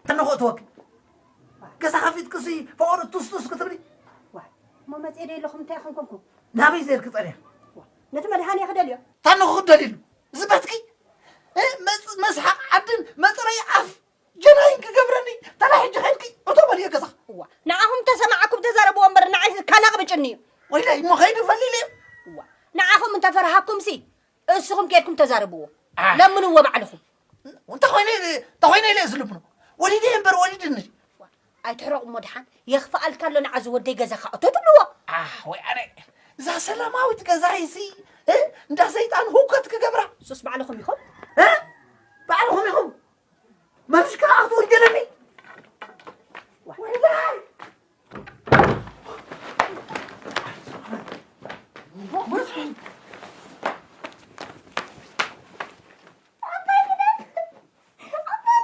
ተንኾ እትወክ ገዛ ከፊትክሲ ፈቐዶ ቱስቱስ ክትብሊ። ዋ እሞ መፅኤ ዶ የለኹም እንታይ ኾንኩምኩ? ናበይ ዘርክ ጸሪያ? ነቲ መድሃኒ ክደልዮ። ታንኾ ክደልሉ ዝበትኪ መስሓቕ ዓድን መፅረይ ኣፍ ጀናይን ክገብረኒ ተላሕጂ ኸይድኪ እቶ በልዮ ገዛ። እዋ ንዓኹም ተሰማዓኩም ተዛረብዎ እምበር ንዓይ ካላቕ ብጭኒ እዩ። ወይለይ እሞ ኸይዱ ፈሊለ እዩ። እዋ ንዓኹም እንተፈርሃኩምሲ እስኹም ኬድኩም ተዛረብዎ። ለምንዎ ባዕልኹም። እንተኾይነ ኢለ ዝልምኖ ወሊደ እምበር ወሊድኒ። ኣይትሕረቑ እሞ ድሓን የኽፍኣልካ ኣሎ ንዓ ዝወደይ ገዛኻ እቶ ትብልዎ። ኣህ ወይ ኣነ እዛ ሰላማዊት ገዛይሲ እንዳ ሰይጣን ህውከት ክገብራ። ሱስ ባዕልኹም ኢኹም። ባዕልኹም ኢኹም መምሽ ከዓ ክትውርገለኒ። ወይላይ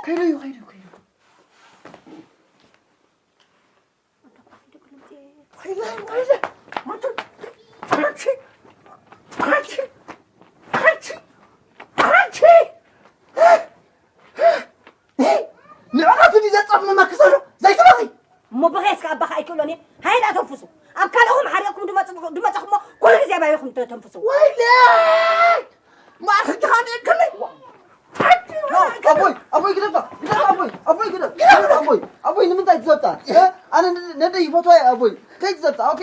ከይደዩ ከይደዩ ከይደዩ ንዕቐቱ ድዩ ዘጸምመኪ ዘሎ ዘይትበኺ። እሞ ብኸ እስከ ኣባኻ ኣይክእሎን እየ። ሃይል ኣተንፍሱ። ኣብ ካልእኹም ሓሪቕኩም ድመጽኹሞ ኩሉ ግዜ ኣባይኹም ተተንፍሱ። ወይለይ ማእርሕትኻ ንእክለይ ኣቦይ ኣቦይ ግደፋ ግደፋ ኣቦይ ኣቦይ ግደፍ ኣቦይ ኣቦይ ንምንታይ ትዘብጣ ኣነ ነደይ ይፈትዋ ኣቦይ ከይትዘብጣ ኦኬ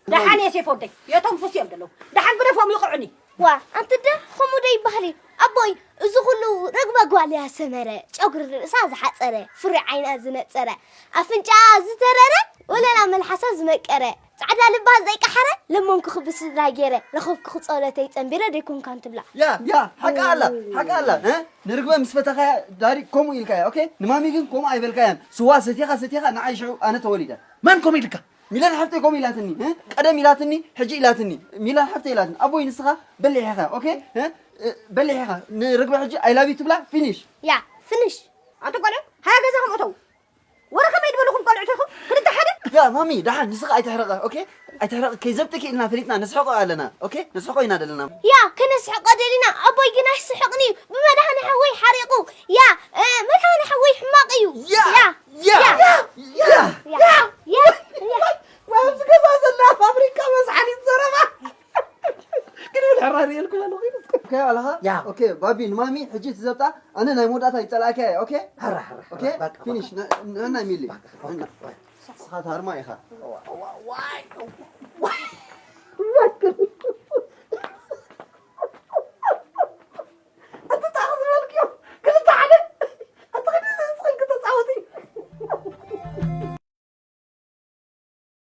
ደሓን የሴፍ ወደይ የተንፍሱ እዮም ዘለዉ። ደሓን ግደፎም ይቕዑኒ። ዋ ኣንቲ ደ ከምኡ ዶ ይበሃል እዩ ኣቦይ? እዚ ኩሉ ረግባ ጓል እያ ሰመረ፣ ጨጉሪ ርእሳ ዝሓጸረ፣ ፍሪ ዓይና ዝነጸረ፣ ኣፍንጫኣ ዝተረረ፣ ወለላ መልሓሳ ዝመቀረ፣ ጻዕዳ ልባ ዘይቀሓረ፣ ለመንኩኺ ብስድራ ገይረ፣ ረኸብኩኺ ጸሎተይ ጸንቢረ ዶ ኣይኮንካን ትብላ። ያ ያ ሓቃ ኣላ ሓቃ ኣላ እ ንርግበ ምስ ፈተኻያ ዳሪ ከምኡ ኢልካያ ኦኬ ንማሚ ግን ከምኡ ኣይበልካያን ስዋ ሰቲኻ ሰቲኻ ንዓይ ሽዑ ኣነ ተወሊደ መን ከምኡ ኢልካ ሚላን ሓፍተይ ከምኡ ኢላትኒ እ ቀደም ኢላትኒ ሕጂ ኢላትኒ ሚላን ሓፍተይ ኢላትኒ ኣቦይ ንስኻ በሊሕ ኢኻ ኦኬ እ በሊሕ ኢኻ ንርግበ ሕጂ I love you ትብላ finish ያ finish ኣንቱም ቆልዑ ሃያ ገዛኹም እተዉ ወረ ከመይ ዝበልኹም ቆልዑ ኢኹም ክልተ ሓደ ያ ማሚ ደሓን ንስኻ ኣይትሕረቐ ኦኬ ኣይትሕረቕ ከይዘብጥኪ ኢልና ፈሊጥና ነስሕቆ ኣለና ኦኬ ነስሕቆ ኢና ደለና ያ ከነስሕቆ ደሊና ኣቦይ ግን ኣይስሕቕን እዩ ብመድሃኒ ሓወይ ሓሪቑ ያ መድሃኒ ሓወይ ሕማቕ እዩ ያ ያ ያ ያ ያ ኣብዚ ገዛ ዘላ ፋብሪካ መስሓሊት ዘረባ ግን ብል ሕራር የልኩም ኣለኹ ከይ ኣለኻ ያ። ኦኬ ባቢ ንማሚ ሕጂ ትዘብጣ ኣነ ናይ መወዳእታ ይጸላእካ እየ ኦኬ ሕራ ሕራ ኦኬ ፊኒሽ ንሕና ሚሊ ንስኻ ታርማ ኢኻ